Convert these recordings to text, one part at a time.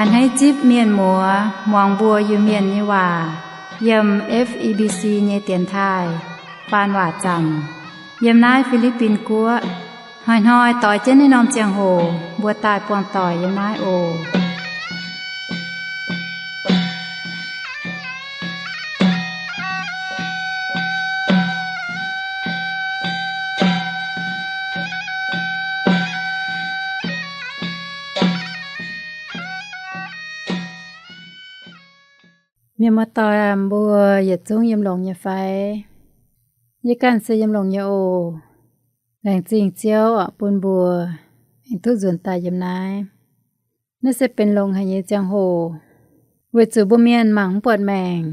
Hneiv zipv mienh muoz muangx mbuo Iu-Mienh nyei waac yiem F E B C nyei dienx taaih faan waac zaamc yiem naaiv Fi^li^bin Guoqv. Hnoi-hnoi doix jienv naaiv norm ziangh hoc mbuo daaih buangh doic yiem naaiv oc. Mienh muoz-doic aac, mbuo yietc zungv yiem longx nyei fai? Yie ganh se yiem longx nyei oc. Laengz zingh Ziouv oc, bun mbuo aengx duqv nzuonx daaih yiem naaiv. Naaiv se benx longx haic nyei ziangh hoc, weic zuqc mbuo mienh mangc mv buatc maengc.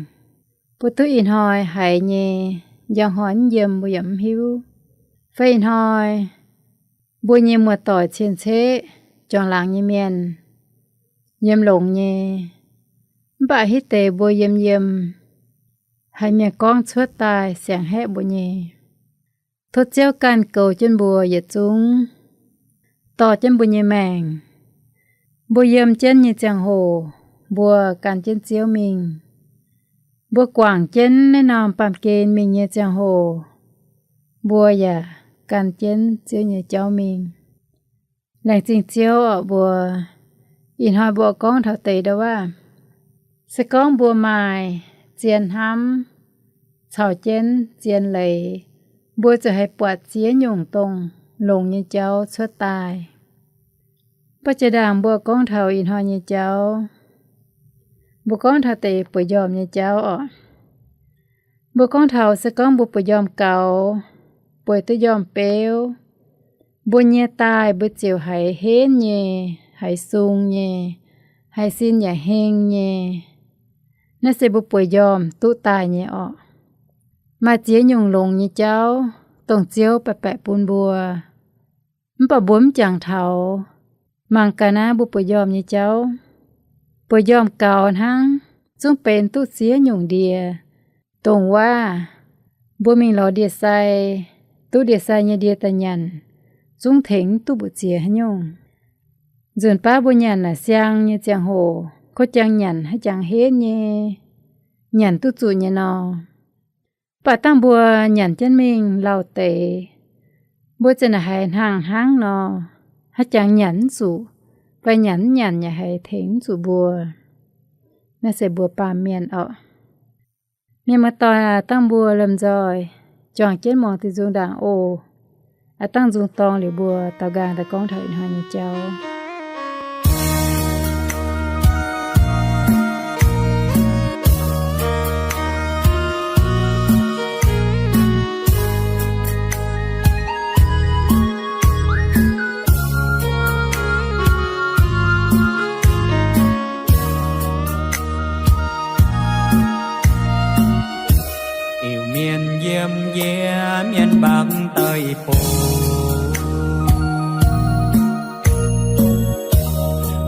Mbuo duqv ih hnoi haiz nyei, njang hnoi mv yiem mbuo yaac mv hiuv. Fai ih hnoi mbuo nyei muoz-doic cien-ceqv juangc laangz nyei mienh yiem longx nyei, mv baac hitv deix mbuo yiem yiem, haiz mienh gorngv cuotv daaih siangx haeqv mbuo nyei. Tov Ziouv ganh goux jienv mbuo yietc zungv, dorh jienv mbuo nyei maengc. Mbuo yiem jienv nyei ziangh hoc, mbuo gan jienv Ziouv mingh. Mbuo guangc jienv naaiv norm baamh gen mingh nyei ziangh hoc, mbuo yaac gan jienv Ziouv nyei jauv mingh. Laengz zingh Ziouv oc mbuo. Ih hnoi mbuo gorngv taux deix ndau wuov, se gorngv mbuo maaih zien hnamv caux jienv zien leiz, mbuo ziouc haih buatc ziex nyungc dongh longx nyei jauv cuotv daaih. Mv baac jiex ndaangc mbuo gorngv taux ih hnoi nyei jauv, mbuo gorngv taux deix bueix njormh nyei jauv oc. Mbuo gorngv taux se gorngv mbuo bueix njormh gaux, bueix duqv njormh beuv, mbuo nyie daaih mbuo ziouc haiz henv nyei, haiz sung nyei, haiz sin yaac heng nyei. Naaiv se mbuo bueix njormh duqv daaih nyei oc. Maaih ziex nyungc longx nyei jauv dongh Ziouv baeqc baeqc bun mbuo. Mv baac mbuo mv jangx taux. Mangc gaax naaiv mbuo bueix njormh nyei jauv. Bueix njormh gaux hnangv, zungv benx duqv ziex nyungc ndie, dongh wuov mbuo mingh lorz ndie-sai, duqv ndie-sai nyei ndie daaih nyanc, zungv tengx duqv mbu'ziex haaix nyungc. Nzunc baav mbuo nyanc naaic siang nyei ziangh hoc, kov jangx nyanc haaix jangx henv nyei, nyanc duqv zuqc nyei nor. Mv baac dangh mbuo nyanc jienv mingh lauh deix, mbuo ziouc naaic haiz hnangv hnangv nor, haaix jangx nyanc mv zuqc, fai nyanc mv nyanc yaac haiz tengx mv zuqc mbuo. Naaiv se mbuo baamh mienh oc. Mienh muoz-doic aac, dangh mbuo lomh nzoih juangc jienv muangx diuh nzung ndaangc oc. Aav dangh nzung dorng liuz mbuo daaux nqaang daaih gorngv taux ih hnoi nyei jauv. Iu-Mienh yiem yie mienh mbac deic-bung,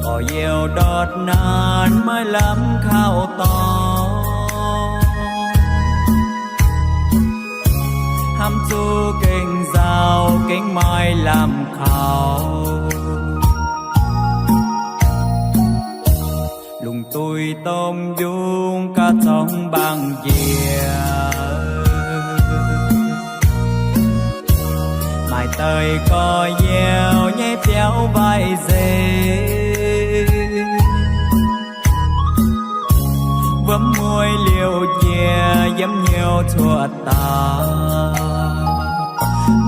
gorx-youz ndortv naanc maiv lamh kaux dorngx, hnamv zuqc gengh nzauh gengh maiv lamh kaux. Lungh duih domh yungz gauh zorngx mbaangc njiec, maaih deix gorx-youz nyei biauv waaic nzengc, wuom mueiz liouc njiec yiem hnyouv cuotv daaih.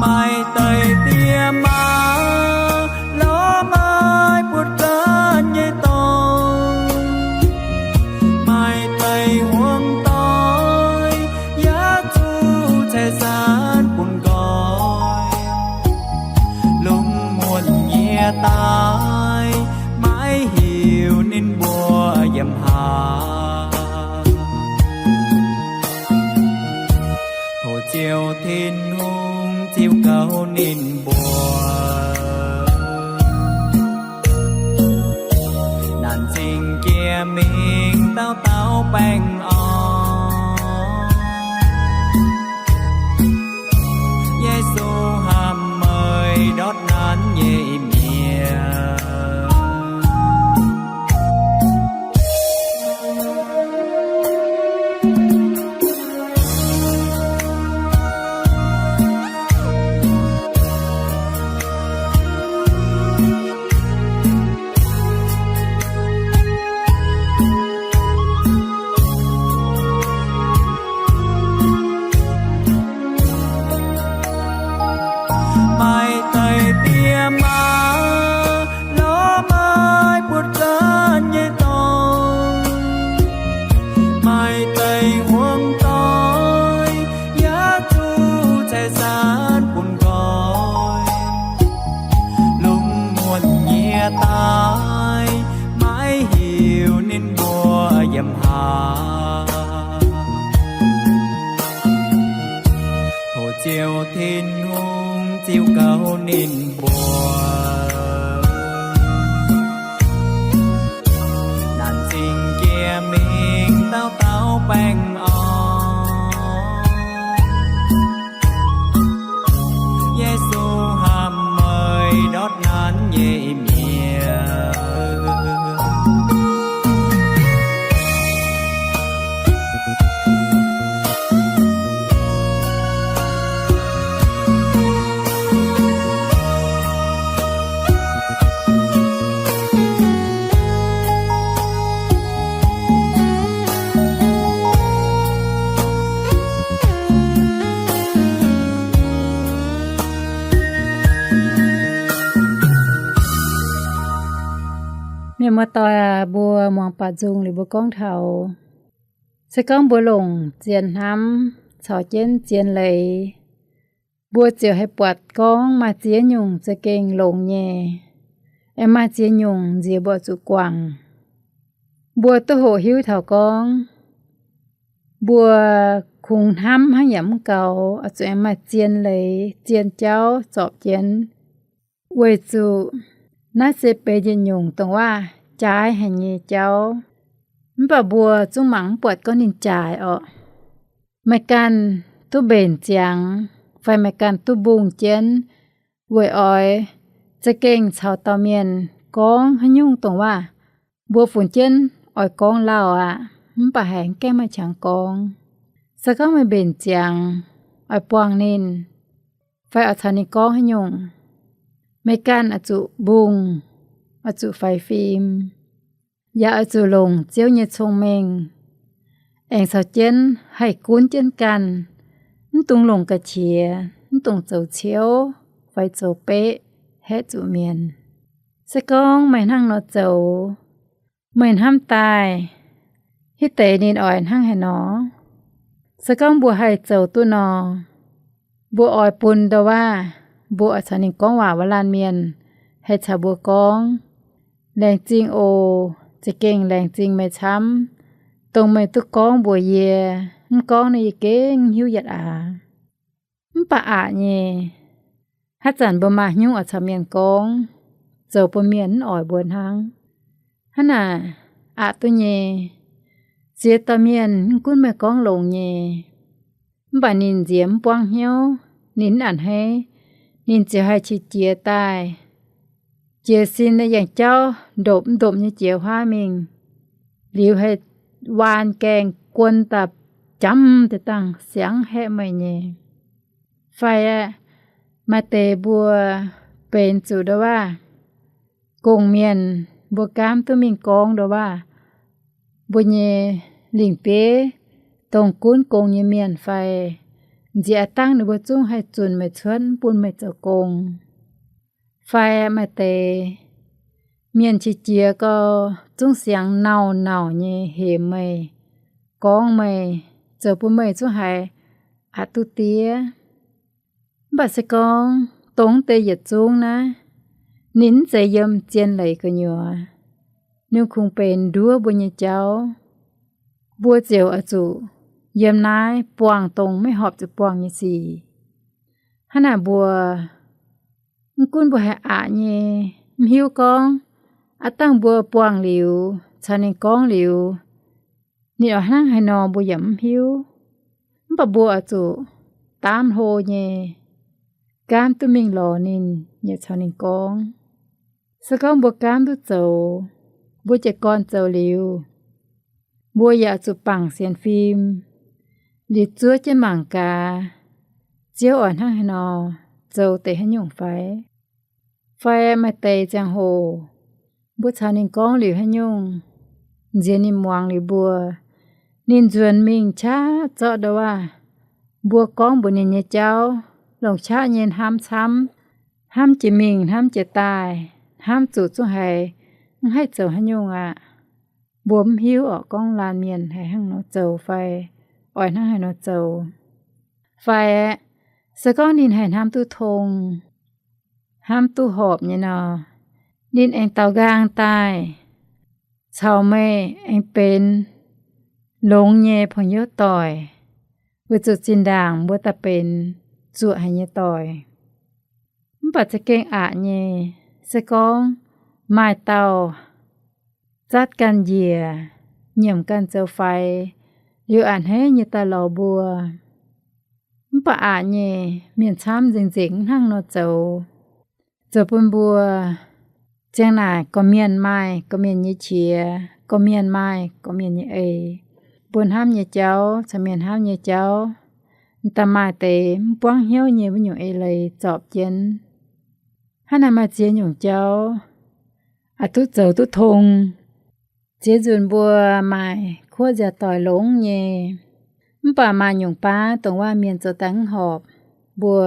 Maaih deix die maa lorz maaih buoz-gaanv nyei dorngx, maaih deix huong doic yaac zuqc ceix zaanv bun nqoi. Lungh muonc nyie daaih maiv hiuv ninh mbuo yiem haaix. Tov Ziouv Tin-Hungh ziux gaux ninh mbuo. Naanc zingh jiex mingh dauh dauh baengh orn. Yesu hnamv meih ndortv naanc nyei mienh. Yiem haav, hoc Ziouv Tin-Hungh ziux gaux ninh mbuo. Naanc zingh jiex mingh dauh dauh baengh orn. Yesu hnamv meih ndortv naanc nyei mienh. Mienh muoz-doic aac, mbuo muangx baac nzung liuz mbuo gorngv taux, se gorngv mbuo longc zien hnamv caux jienv zien leiz, mbuo ziouc haih buatc gorngv maaih ziex nyungc za'gengh longx nyei, aengx maaih ziex nyungc nziex mbuo zuqc guangc. Mbuo duqv hoqc hiuv taux gorngv, mbuo kungx hnamv hnangv yaac mv gaux, oix zuqc aengx maaih zien leiz, zien jauv zorpc jienv, weic zuqc naaiv se benx yietc nyungc dongh waac-jaaix haic nyei jauv. Mv baac mbuo zungv mangc mv buatc gorngv ninh jaaix orqc. Meih ganh duqv mbenc ziangx, fai meih ganh duqv mbungh jienv, weic oix za'gengh caux dauh mienh gorngv haaix nyungc dongh waac mbuo funx jienv oix gorngv lauh aqv, mv baac haiz mv gaengh maaih qangx gorngv. Se gorngv meih mbenc ziangx oix buangh ninh, fai oix caux ninh gorngv haaix nyungc, meih ganh oix zuqc mbungh, oix zuqc faix fim, yaac oix zuqc longc Ziouv nyei cong-mengh, aengx caux jienv haih gunv jienv ganh, mv dungx longc ga'qiex, mv dungx zoux ciouv fai zoux beqv haeqv zuqc mienh. Se gorngv meih hnangv nor zoux, meih hnamv daaih, hitv deix ninh oix hnangv haaix nor? Se gorngv mbuo haih zoux duqv nor, mbuo oix bun ndou waac, mbuo oix caux ninh gorngv waac wuov laanh mienh haih caux mbuo gorngv, laengz zingh oc, za'gengh laengz zingh meih camv, dongh meih duqv gorngv mbuox yie, mv gorngv nor yie gengh mv hiuv yietc aax. Mv baac aqc nyei, haaix zanc mbuo maaih hnyouv oix caux mienh gorngv, zoux bun mienh mv oix mbuo hnangv. Hnangv naaic, aqc duqv nyei. Ziex dauh mienh mv gunv meih gorngv longx nyei, mv baac ninh nziex mv buangv hnyouv, ninh mv a'hneiv, ninh ziouc haih qiex jiez daaih, jiez sin nyei yangh jauv ndopv mv ndopv nyei jiex huaav mingh, liuz haih waan gaengh guon daaih jamv deix dangh siangx haeqv meih nyei. Fai aeqv, maaih deix mbuo benx zuqc ndou waac gong mienh, mbuo gaamv duqv mingh gorngv ndou waac mbuo nyei lingc bieiv dongh gunv gong nyei mienh fai nziex aav dangv ninh mbuo zungv haih zunc meih cuotv mv bun meih zoux gong. Fai maaih deix mienh qiex jiez gau, zungv siangx nauc nauc nyei hemx meih, gorngv meih, zoux bun meih zungv haiz aqc duqv diev. Mv baac se gorngv dongh deix yietc zungv naaiv, ninh mv zeiz yiem zien leiz gu'nyuoz, ninh kungx benx nduov mbuo nyei jauv. Mbuo ziouc oix zuqc yiem naaiv buangh dongh maiv horpc zuqc buangh nyei sic. Hnangv naaic mbuo mv gunv mbuo haih aqc nyei, mv hiuv gorngv aav dangh mbuo buangh liuz, caux ninh gorngv liuz, ninh oix hnangv haaix nor mbuo yaac mv hiuv. Mv baac mbuo oix zuqc daamv hlo nyei, gaamv duqv mingh lorz ninh, yaac caux ninh gorngv. Se gorngv mbuo gaamv duqv zoux, mbuo jiez gorn zoux liuz, mbuo yaac zuqc bangc sienx fim, liuz zuov jienv mangc gaax, Ziouv oix hnangv haaix nor zoux deix haaix nyungc fai? Fai maaih deix ziangh hoc, mbuo caux ninh gorngv liuz haaix nyungc, nziex ninh muangx liuz mbuo, ninh nzuonx mingh qaqv zorqv ndou waac mbuo gorngv mbuox ninh nyei jauv, longc qaqv nyei hnamv camv, hnamv jiex mingh hnamv jiex daaih, hnamv zuqc zungv haiz mv haih zoux haaix nyungc aqv. Mbuo mv hiuv orqc, gorngv laanh mienh haih hnangv nor zoux fai oix hnangv haaix nor zoux. Fai aeqv, se gorngv ninh haih hnamv duqv tong, hnamv duqv horpc nyei nor, ninh aengx daaux nqaang daaih caux meih aengx benx longx nyei porng-youz doic, weic zuqc zinh ndaangc mbuo daaih benx zuoqc haic nyei doic. Mv baac za'gengh aqc nyei, se gorngv maaih dauh zatv ganh njiec, nyiemc ganh zoux faix, liuz a'hneiv nyei daaih lorz mbuo. Mv baac aqc nyei, mienh camv nzengc nzengc mv hnangv nor zoux, zoux bun mbuo ziang naaic gorqv-mienh maaih gorqv-mienh nyei qiex, gorqv-mienh maaih gorqv-mienh nyei eix. Mbuo hnamv nyei jauv caux mienh hnamv nyei jauv, da'maaih deix mv buangv hnyouv nyei wuov nyungc eix leiz zorpc jienv. Hnangv naaic maaih ziex nyungc jauv aqc duqv zoux duqv tong. Ziex nzunc mbuo maaih kuoqv nziaauc doic longx nyei, mv baac maaih nyungc baav dongh waac mienh zoux daaih mv horpc, mbuo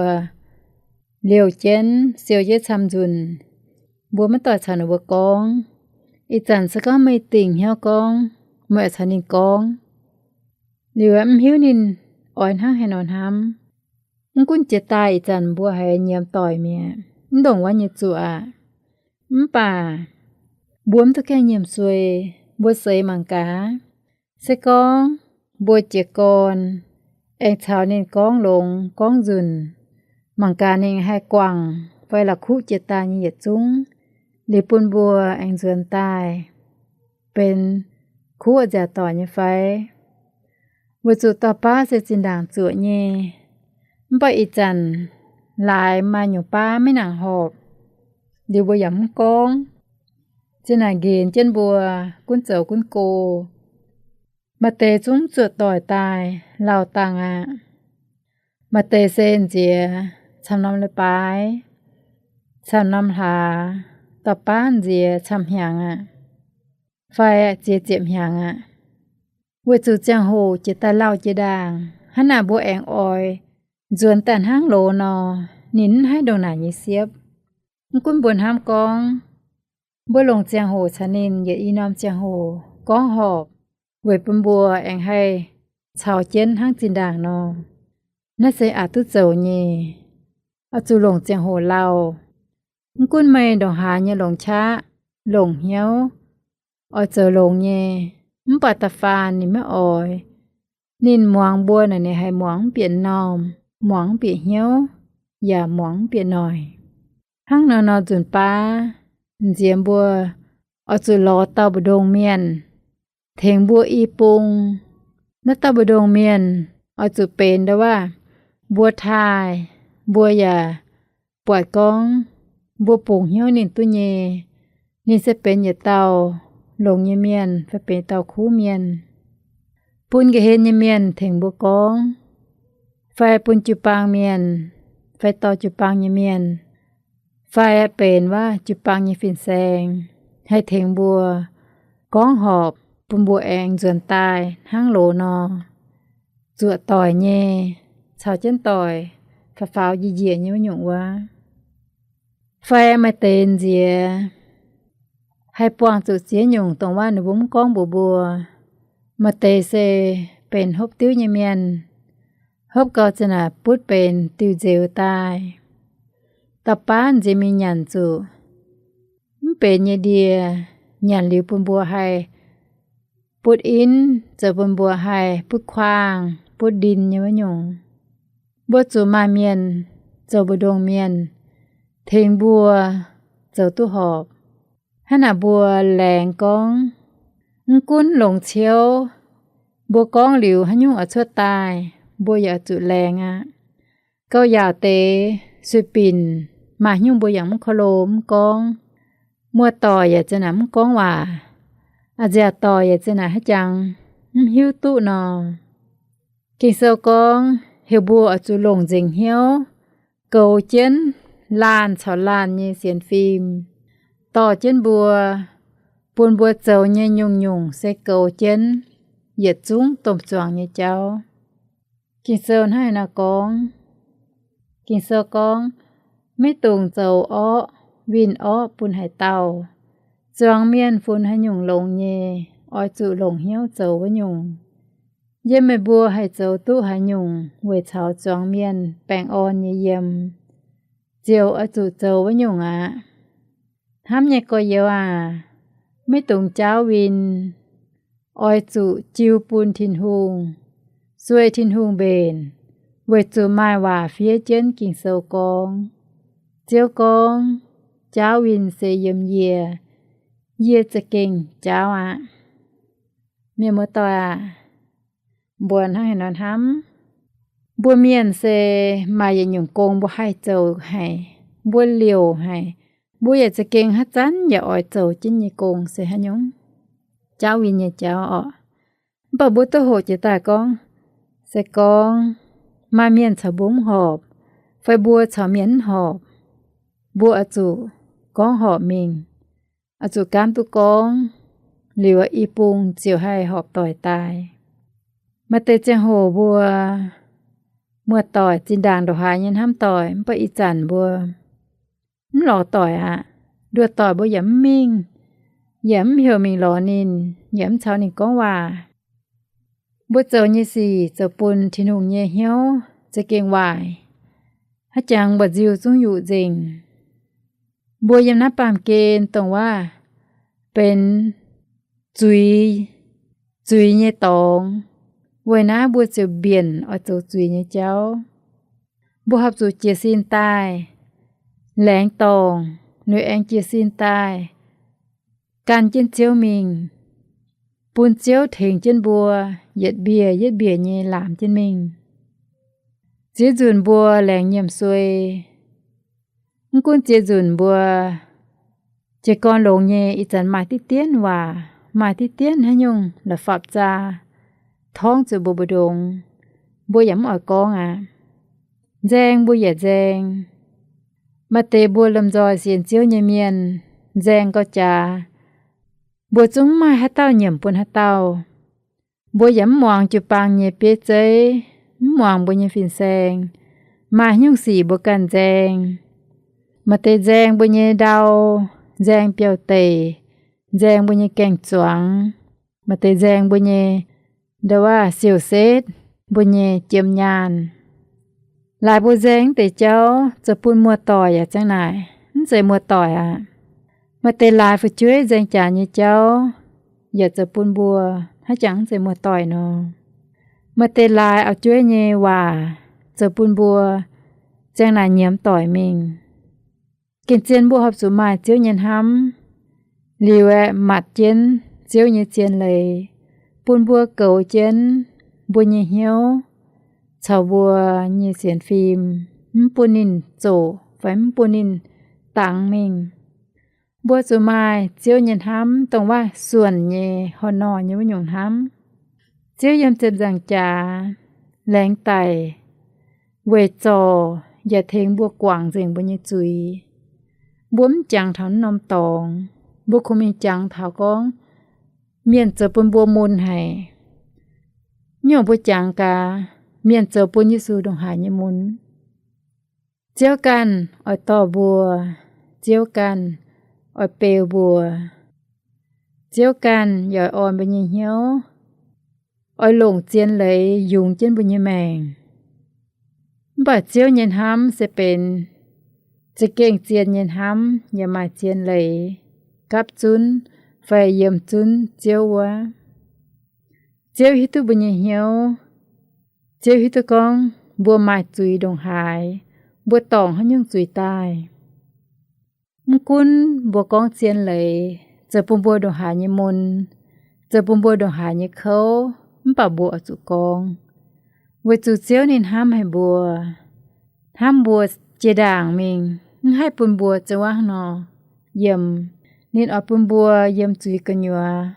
liouh jienv siou jienv camv nzunc, mbuo maiv doic caux ninh mbuo gorngv. Ih zanc se gorngv meih dingc hnyouv gorngv, meih oix caux ninh gorngv. Liuz mv hiuv ninh oix hnangv haaix nor hnamv. Mv gunv jiex daaih ih zanc mbuo haiz nyiemz doic mi'aqv, mv ndongc wuov nyei zuqc aqv. Mv baac mbuo mv duqv gaengh nyiemc suei, mbuo seix mangc gaax. Se gorngv mbuo jiez gorn aengx caux ninh gorngv longx gorngv nzunc, mangc gaax ninh haih guangc fai la'kuqv jiex daaih nyei yietc zungv, liuz bun mbuo aengx nzuonx daaih benx kuv nziaauc doic nyei fai? Weic zuqc dauh baav se zinh ndaangc zuoqc nyei. Mv baac ih zanc laaix maaih nyungc baav maiv nangc horpc, liuz mbuo yaac mv gorngv. Zinh naaic nqenx jienv mbuo gunv zoux gunv go. Maaih deix zungv zuoqc doic daaih lauh dangh aqv. Maaih deix se nziex camv norm leiz-baaix, camv norm hlaax, dauh baav nziex camv hnyangx aqv, fai ziex ziepc hnyangx aqv. Weic zuqc ziangh hoc jiex daaih lauh jiex ndaangc, hnangv naaic mbuo aengx oix nzuonx daaih hnangv loz nor, ninh mv haih ndongc naaic nyei siepv. Mv gunv mbuo hnamv gorngv, mbuo longc ziangh hoc caux ninh yietc i norm ziangh hoc gorngv horpc, weic bun mbuo aengx haih caux jienv hnangv zinh ndaangc nor. Naaiv se aqc duqv zoux nyei. Oix zuqc longc ziangh hoc lauh. Mv gunv meih ndongc haaix nyei longc qaqv, longc hnyouv, oix zoux longx nyei, mv baac da'faanh ninh maiv oix. Ninh muangx mbuo naaic, ninh haiz muangx mv bieqc normh, muangx mv bieqc hnyouv, yaac muangx mv bieqc noic. Hnangv nor nor nzunc baav, nziex mbuo oix zuqc lorz dauh mbu'ndongx mienh tengx mbuo i bung. Naaiv dauh mbu'ndongx mienh oix zuqc benx ndau wuov mbuo taaih, mbuo yaac buatc gorngv mbuo bungx hnyouv ninh duqv nyei. Ninh se benx yietc dauh longx nyei mienh fai benx dauh kuv mienh, bun ga'hlen nyei mienh tengx mbuo gorngv, fai bun jiu-baang mienh, fai dorh jiu-baang nyei mienh, fai benx wuov jiu-baang nyei fin-saeng, haih tengx mbuo gorngv horpc, bun mbuo aengx nzuonx daaih hnangv loz nor, zuoqc doic nyei, caux jienv doic faaux faaux njiec njiec nyei wuov nyungc wuov. Fai maaih deix nziex haih buangh zuqc ziex nyungc dongh wuov ninh mbuo mv gorngv mbuox mbuo. Maaih deix se benx hopv diuv nyei mienh, hopv gau zinh naaic butv benx diuh nzeux daaih. Dauh baav nziex mingh nyanc zuqc mv benx nyei ndie, nyanc liuz bun mbuo haih butv inv, zoux bun mbuo haih butv kuaangh, butv ndin nyei wuov nyungc. Mbuo zuqc maaih mienh zoux mbu'ndongx mienh tengx mbuo zoux duqv horpc. Hnangv naaic mbuo laengz gorngv, mv gunv longc ciouv, mbuo gorngv liuz haaix nyungc oix cuotv daaih, mbuo yaac zuqc laengz aqv. Gauh yaauc deix sueih binc, maaih haaix nyungc mbuo yaac mv ko lo mv gorngv. Muoz-doic yaac zinh naaic mv gorngv waac, a'nziaauc doic yaac zinh naaic haaix jangx mv hiuv duqv nor. Ging-Sou gorngv heuc mbuo oix zuqc longc nzengc hnyouv goux jienv laanh caux laanh nyei sienx fim, dorh jienv mbuo, bun mbuo zoux nyei nyungc-nyungc se goux jienv yietc zungv domh zuangx nyei jauv. Ging-Sou hnangv haaix nor gorngv? Ging-Sou gorngv, maiv dungx zoux orqv winh orqv bun haaix dauh. Zuangx mienh funx haaix nyungc longx nyei, oix zuqc longc hnyouv zoux wuov nyungc. Yiem meih mbuo haih zoux duqv haaix nyungc weic caux zuangx mienh baengh orn nyei yiem, ziouc oix zuqc zoux wuov nyungc aqv. Hnamv nyei gorx-youz aac, maiv dungx jaauv win. oix zuqc jiu bun Tin-Hungh, sueih Tin-Hungh mbenc, weic zuqc maaih waac fiev jienv Ging-Sou gorngv, Ziouv gorngv, jaauv win se yiem yie, yie za'gengh jaauv aqv. Mienh muoz-doic aac, mbuo hnangv haaix nor hnamv? Mbuo mienh se maaih yietc nyungc gong mbuo haih zoux haic, mbuo liouc haic, mbuo yaac za'gengh haaix zanc yaac oix zoux jienv nyei gong se haaix nyungc? Jaauv win nyei jauv orqc. Mv baac mbuo duqv hoqc jiex daaih gorngv, se gorngv maaih mienh caux mbuo mv horpc, fai mbuo caux mienh mv horpc, mbuo oix zuqc gorngv horpc mingh, oix zuqc gaamv duqv gorngv, liuz i bung ziouc haih horpc doic daaih. Maaih deix ziangh hoc mbuo muoz-doic zinh ndaangc ndongc haaix nyei hnamv doic, mv baac ih zanc mbuo mv lorz doic aqv. Nduov doic mbuo yaac mv mingh, yaac mv heuc mingh lorz ninh, yaac mv caux ninh gorngv waac. Mbuo zoux nyei sic zoux bun Tin-Hungh nyei hnyouv za'gengh waaic, haaix jangx mba'nziu zungv yuqc nzengc. Mbuo yiem naaiv baamh gen dongh waac benx zuiz, zuiz nyei dorngx. Weic naaiv mbuo ziouc mbienc oix zoux zuiz nyei jauv. Mbuo horpc zuqc jiez sin daaih, laengz dorngc, liuz aengx jiez sin daaih, gan jienv Ziouv mingh, bun Ziouv tengx jienv mbuo yietc mbiec yietc mbiec nyei laamx jienv mingh. Ziex nzunc mbuo laengz nyiemc suei, mv gunv ziex nzunc mbuo jiez gorn longx nyei, ih zanc maaih diqv dienv waac, maaih diqv dienv haaix nyungc la'fapv-zaa torngv zuqc mbuo mbu'ndongx, mbuo yaac mv oix gorngv aqv. Nzaeng mbuo yaac nzaeng. Maaih deix mbuo lomh nzoih sienx Ziouv nyei mienh nzaeng gauh jaax, mbuo zungv mv maaih haaix dauh nyiemc bun haaix dauh. Mbuo yaac mv muangx jiu-baang nyei bieiv zeiv, mv muangx mbuo nyei fin-saeng. Maaih haaix nyungc sic mbuo ganh nzaeng. Maaih deix nzaeng mbuo nyei ndau, nzaeng biauv-deic, nzaeng mbuo nyei gaeng-zuangx, maaih deix nzaeng mbuo nyei ndau waac siou-setv, mbuo nyei jiem nyaanh. Laaix mbuo nzaeng deix jauv zoux bun muoz-doic yaac ziang naaic, mv zeiz muoz-doic aqv. Maaih deix laaix fu'jueiv nzaeng jaax nyei jauv yaac zoux bun mbuo haaix jangx mv zeiz muoz-doic nor. Maaih deix laaix auv-jueiv nyei waac zoux bun mbuo ziang naaic nyiemz doic mingh. Gengh zien mbuo horpc zuqc maaih Ziouv nyei hnamv, liuz aeqv, matc jienv Ziouv nyei zien leiz, bun mbuo goux jienv mbuo nyei hnyouv caux mbuo nyei sienx fim, mv bun ninh zoqc fai mv bun ninh dangx mingh. Mbuo zuqc maaih Ziouv nyei hnamv, dongh waac suonc nyei, horh nor nyei wuov nyungc hnamv. Ziouv yiem ziepc nzaangc jaax laengz daic weic zorc yaac tengx mbuo guangc nzengc mbuo nyei zuiz. Mbuo mv jangx taux naaiv norm dorngx, mbuo kungx mingh jangx taux gorngv mienh zoux bun mbuo mun haic. Nyungc mbuo jangx gaax, mienh zoux bun Yesu ndongc haaix nyei mun. Ziouv ganh oix dorh mbuo, Ziouv ganh oix beu mbuo, Ziouv ganh yaac oix orn mbuo nyei hnyouv, oix longc zien leiz yungz jienv mbuo nyei maengc. Mv baac Ziouv nyei hnamv se benx za'gengh zien nyei hnamv, yaac maaih zien leiz gapv zunv fai yiem zunv Ziouv wuov. Ziouv hiuv duqv mbuo nyei hnyouv. Ziouv hiuv duqv gorngv mbuo maaih zuiz ndongc haaix, mbuo dorngc haaix nyungc zuiz daaih. Mv gunv mbuo gorngv zien leiz zoux bun mbuo ndongc haaix nyei mun, zoux bun mbuo ndongc haaix nyei kouv, mv baac mbuo oix zuqc gorngv, weic zuqc Ziouv ninh hnamv haic mbuo, hnamv mbuo jiex ndaangc mingh, mv haih bun mbuo zoux waac nor yiem. Ninh oix bun mbuo yiem zuiz gu'nyuoz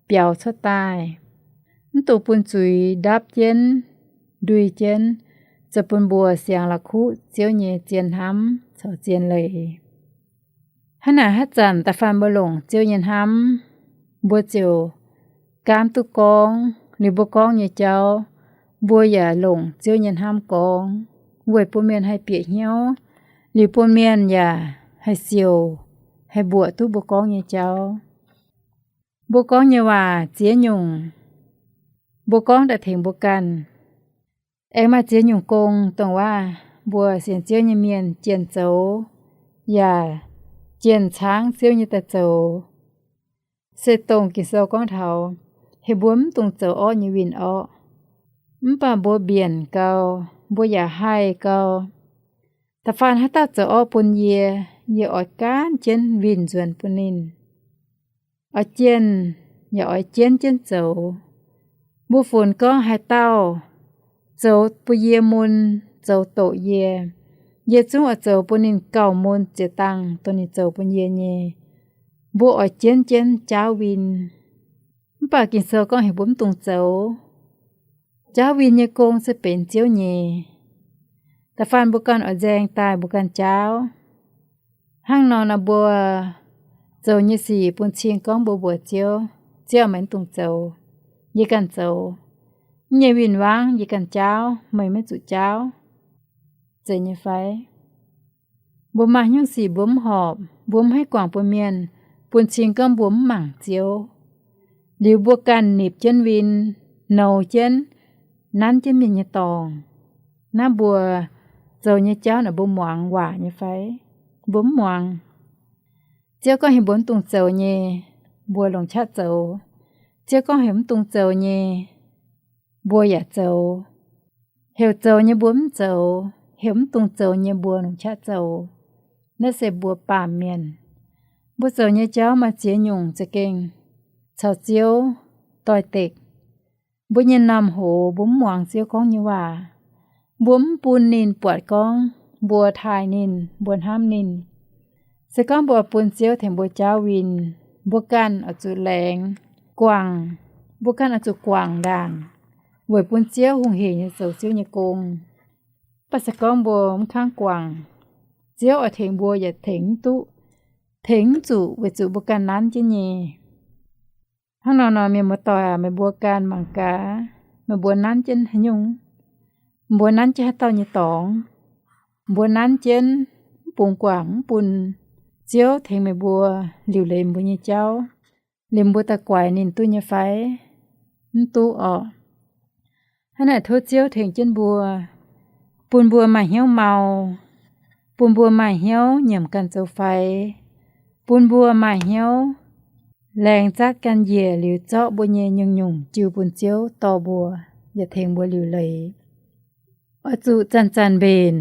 biaux cuotv daaih, mv dungx bun zuiz ndapv jienv, ndui jienv, zoux bun mbuo siang la'kuqv Ziouv nyei zien hnamv caux zien leiz. Hnangv naaic haaix zanc da'faanh mbuo longc Ziouv nyei hnamv, mbuo ziouc gaamv duqv gorngv. Liuz mbuo gorngv nyei jauv, mbuo yaac longc Ziouv nyei hnamv gorngv, weic bun mienh haih bieqc hnyouv, liuz bun mienh yaac haih siouc, haih mbuoqc duqv mbuo gorngv nyei jauv. Mbuo gorngv nyei waac ziex nyungc, mbuo gorngv daaih tengx mbuo ganh. Aengx maaih ziex nyungc gong dongh waac mbuo sienx Ziouv nyei mienh jienh zoux, yaac jienh caangv Ziouv nyei daaih zoux. Se dongh Ging-Sou gorngv taux, heuc mbuo mv dungx zoux orqv nyei winh orqv. Mv baac mbuo mbienc gau, mbuo yaac haih gau. Da'faanh haaix dauh zoux orqv bun yie, yie oix gaanv jienv winh nzuonx bun ninh. Oix jienh yaac oix jienv jienv zoux. Mbuo funx gorngv haaix dauh zoux bun yie mun, zoux doqc yie, yie zungv oix zoux bun ninh gauh mun ziex dangh dongh ninh zoux bun yie nyei. Mbuo oix jienv jienv jaauv win. Mv baac Ging-Sou gorngv heuc mbuo mv dungx zoux. Jaauv win nyei gong se benx Ziouv nyei. Da'faanh mbuo ganh oix nzaeng daaih mbuo ganh jaauv. Hnangv nor nor mbuo zoux nyei sic bun cing gorngv mbuo mbuox Ziouv, Ziouv, meih mv dungx zoux, yie ganh zoux. Mv nyei win-wangv yie ganh jaauv, meih maiv zuqc jaauv, zeiz nyei fai? Mbuo maaih nyungc sic mbuo mv horpc, mbuo mv haih guangc bun mienh, bun cing gorngv mbuo mv mangc Ziouv. Liuz mbuo ganh nipc jienv win, nouz jienv, nanv jienv mienh nyei dorngc. Naaiv mbuo zoux nyei jauv naaic mbuo muangx waac nyei fai? Mbuo mv muangx. Ziouv gorngv heuc mbuo mv dungx zoux nyei, mbuo longc qaqv zoux. Ziouv gorngv heuc mv dungx zoux nyei, mbuo yaac zoux. Heuc zoux nyei mbuo mv zoux, heuc mv dungx zoux nyei mbuo longc qaqv zoux. Naaiv se mbuo baamh mienh. Mbuo zoux nyei jauv maaih ziex nyungc za'gengh caux Ziouv doix-dekc. Mbuo nyei norm hoz mbuo mv muangx Ziouv gorngv nyei waac. Mbuo mv bun ninh buatc gorngv mbuo taaih ninh, mbuo hnamv ninh. Se gorngv mbuo bun Ziouv tengx mbuo jaauv win, mbuo ganh oix zuqc laengz guangc, mbuo ganh oix zuqc guangc ndaangc, weic bun Ziouv hungh heic nyei zoux Ziouv nyei gong. Mv baac se gorngv mbuo mv kangv guangc, Ziouv oix tengx mbuo yaac tengx mv duqv, tengx mv zuqc weic zuqc mbuo ganh nanv jienv nyei. Hnangv nor nor, mienh muoz-doic aac, meih mbuo ganh mangc gaax, meih mbuo nanv jienv haaix nyungc? Mbuo nanv jienv haaix dauh nyei dorngx? Mbuo nanv jienv mv bungx guangc, mv bun Ziouv tengx meih mbuo liuc leiz mbuo nyei jauv, liemh mbuo daaih guaix ninh duqv nyei fai? Mv duqv orqc. Hnangv naaic tov Ziouv tengx jienv mbuo, bun mbuo maaih hnyouv mau, bun mbuo maaih hnyouv nyiemc ganh zoux faix, bun mbuo maaih hnyouv laengz zatv ganh njiec liuz zorqv mbuo nyei nyungc-nyungc jiu bun Ziouv dorh mbuo, yaac tengx mbuo liuc leiz. Oix zuqc zanc-zanc mbenc,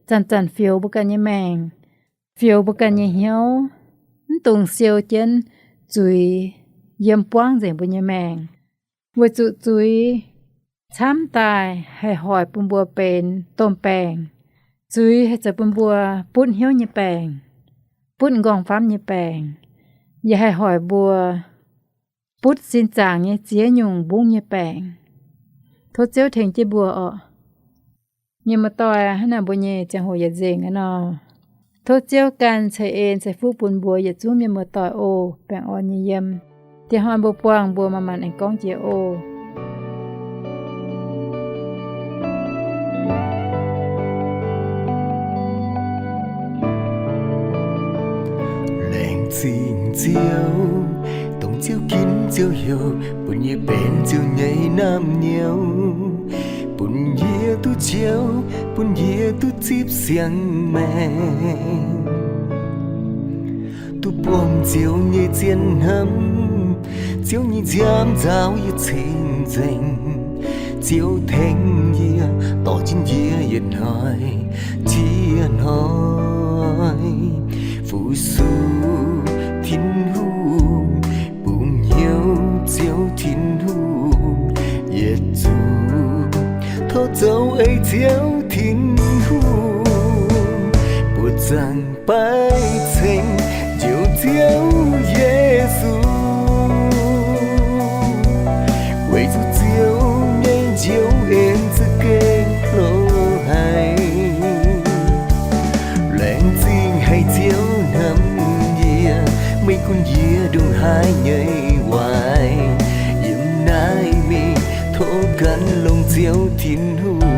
zanc-zanc fioux mbuo ganh nyei maengc, fioux mbuo ganh nyei hnyouv, mv dungx siou jienv zuiz yiem buangv nzengc mbuo nyei maengc. Weic zuqc zuiz camv daaih haih hoic bun mbuo benx domh baengc. Zuiz haih zoux bun mbuo butv hnyouv nyei baengc, butv nqorngv-famv nyei baengc, yaac haih hoic mbuo butv sin zaangc nyei ziex nyungc mbungv nyei baengc. Tov Ziouv tengx jienv mbuo orqc. Mienh muoz-doic, hnangv naaic mbuo nyei ziangh hoc yaac nzengc aqv nor. Tov Ziouv ganh ceix en ceix fuqv bun mbuo yietc zungv mienh muoz-doic oc. Baengh orn nyei yiem. Diev hnoi mbuo buangh mbuo manc-manc aengx gorngv jiex oc. Laengz zingh Ziouv, dongh Ziouv ginv Ziouv heuc, bun yie benx Ziouv nyei naamh nyouz, bun yie duqv ciouv, bun yie duqv zipv siang-maengc, duqv buangh Ziouv nyei zien hnamv. Ziouv nyei nziaamv nzaaux yie cing-nzengc. Ziouv tengx yie, dorh jienv yie yietc hnoi, ziex hnoi. Fu-sux Tin-Hungh, bungx hnyouv Ziouv Tin-Hungh, yietc zungv tov zoux ei Ziouv Tin-Hungh, buoqc zaangc baaiv ceng njoux Ziouv Yesu, weic zuqc Ziouv nyei njoux en za'gengh hlo haic. Laengz zingh haic Ziouv hnamv yie, meih gunv yie ndongc haaix nyei waaic. Yiem naaiv mingh tov gan longx Ziouv Tin-Hungh.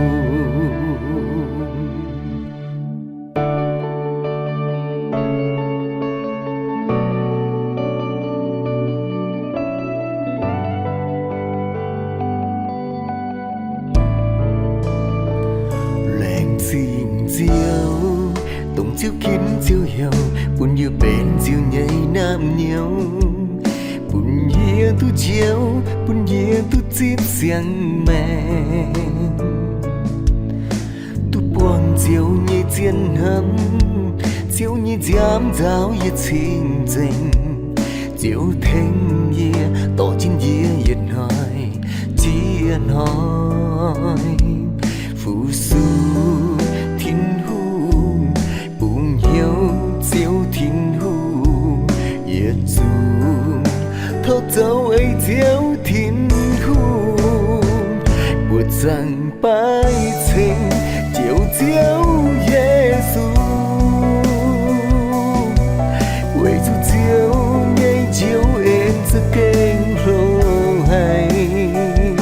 Laengz zingh Ziouv, dongh Ziouv ginv Ziouv heuc, bun yie benx Ziouv nyei naamh nyouz, Bun yie duqv njoux, bun yie duqv zipv siang-maengc, duqv buangh Ziouv nyei zien hnamv. Ziouv nyei nziaamv nzaaux yie cing-nzengc. Ziouv tengx yie, dorh jienv yie yietc hnoi jiex hnoi. Fu-sux Tin-Hungh, bungx hnyouv Ziouv Tin-Hungh, yietc zungv tov zoux ei Ziouv Tin-Hungh, buoqc zaangc baaiv ceng Njoux Ziouv Yesu. Weic zuqc Ziouv nyei njoux en za'gengh hlo haic.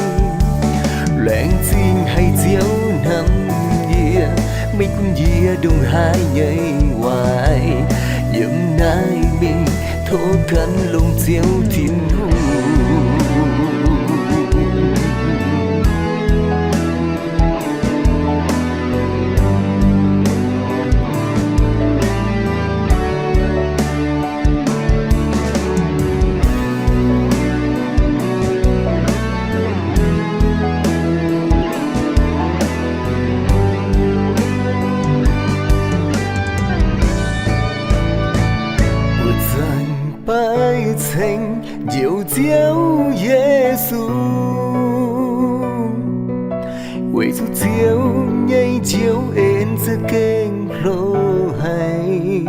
Laengz zingh haiz Ziouv hnamv yie, maiv gunv yie ndongc haaix nyei waaic. Yiem naaiv mingh tov gan longx Ziouv Tin-Hungh. Buoqc zaangc baaiv ceng Njoux Ziouv Yesu. Weic zuqc Ziouv nyei njoux en za'gengh hlo haic.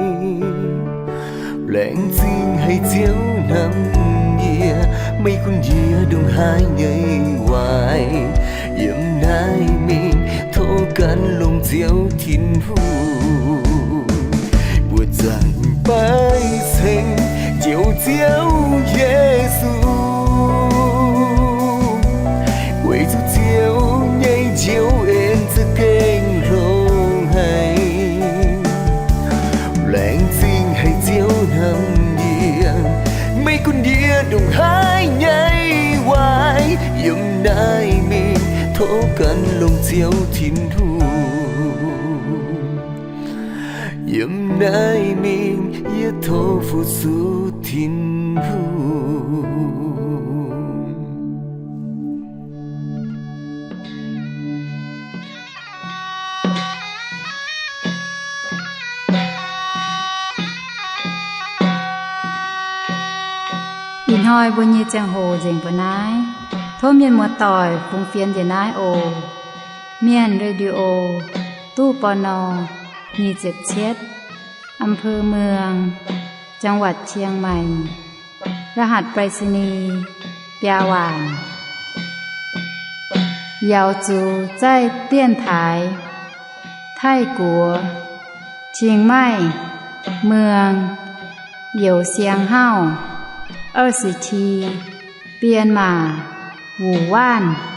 Laengz zingh haiz Ziouv hnamv yie, maiv gunv yie ndongc haaix nyei waaic. Yiem naaiv mingh tov gan longx Ziouv Tin-Hungh. Buoqc zaangc baaiv ceng Njoux Ziouv Yesu. Weic zuqc Ziouv nyei njoux en za'gengh hlo haic. Laengz zingh haiz Ziouv hnamv yie, maiv gunv yie ndongc haaix nyei waaic. Yiem naaiv mingh tov gan longx Ziouv Tin-Hungh. Yiem naaiv mingh yie tov fu-sux Tin-Hungh. Ih hnoi mbuo nyei ziangh hoc nzengc mbuo naaiv. Tov mienh muoz-doic fungx fienx njiec naaiv oc. Mienh Radio, ตู้ ปณ. nyic ziepc cietv, อำเภอเมือง จังหวัดเชียงใหม่ รหัสไปรษณีย์ biaa waanc. Yaux zuqc zaih 电台 Taiv-Guoqv เชียงใหม่ เมือง Youz Siang Hauv, 二十七, Bienh Maac, Wuoqc Waanv.